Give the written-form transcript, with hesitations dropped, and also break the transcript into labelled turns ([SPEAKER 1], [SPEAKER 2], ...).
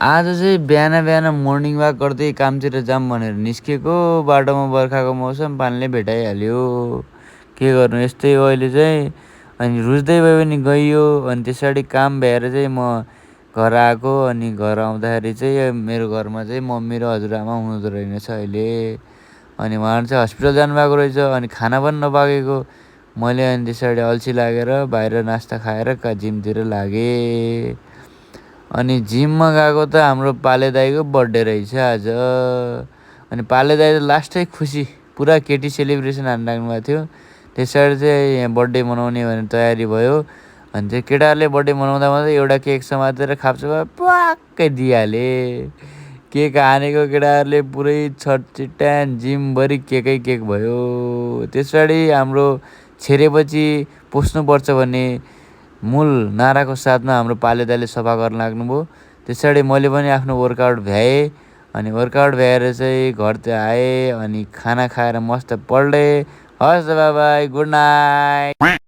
[SPEAKER 1] आज चाहिँ बिहान बिहान मर्निङ वाक गर्दै कामतिर जाऊँ भनेर निस्केको बाटोमा बर्खाको मौसम पानीले भेटाइहाल्यो। के गर्नु यस्तै हो अहिले चाहिँ। अनि रुच्दै भए पनि गइयो अनि त्यसरी काम भ्याएर चाहिँ म घर आएको अनि घर आउँदाखेरि चाहिँ मेरो घरमा चाहिँ मम्मी र हजुरआमा हुनुहुँदो रहेनछ अहिले। अनि उहाँहरू चाहिँ हस्पिटल जानुभएको रहेछ अनि खाना पनि नपाकेको। मैले अनि त्यसरी अल्छी लागेर बाहिर नास्ता खाएर जिमतिर लागेँ। अनि जिममा गएको त हाम्रो पाले दाइको बर्थडे रहेछ आज। अनि पाले दाइ त लास्टै खुसी पुरा केटी सेलिब्रेसन हानिराख्नु भएको थियो। त्यसरी चाहिँ यहाँ बर्थडे मनाउने भनेर तयारी भयो। अनि चाहिँ केटाहरूले बर्थडे मनाउँदा मात्रै एउटा केक समातेर खाप्चो प्वाक्कै दिइहाले। केक हानेको केटाहरूले पुरै छटचिट्यान जिमभरि केकै केक भयो। त्यसरी हाम्रो छेरेपछि पोस्नुपर्छ भन्ने मूल नाराको साथमा हाम्रो पाले दाइले सफा गर्न लाग्नुभयो। त्यसरी मैले पनि आफ्नो वर्कआउट भ्याएँ। अनि वर्कआउट भ्याएर चाहिँ घरतिर आएँ अनि खाना खाएर मस्त पल्टेँ। हस् त बाई गुड नाइट।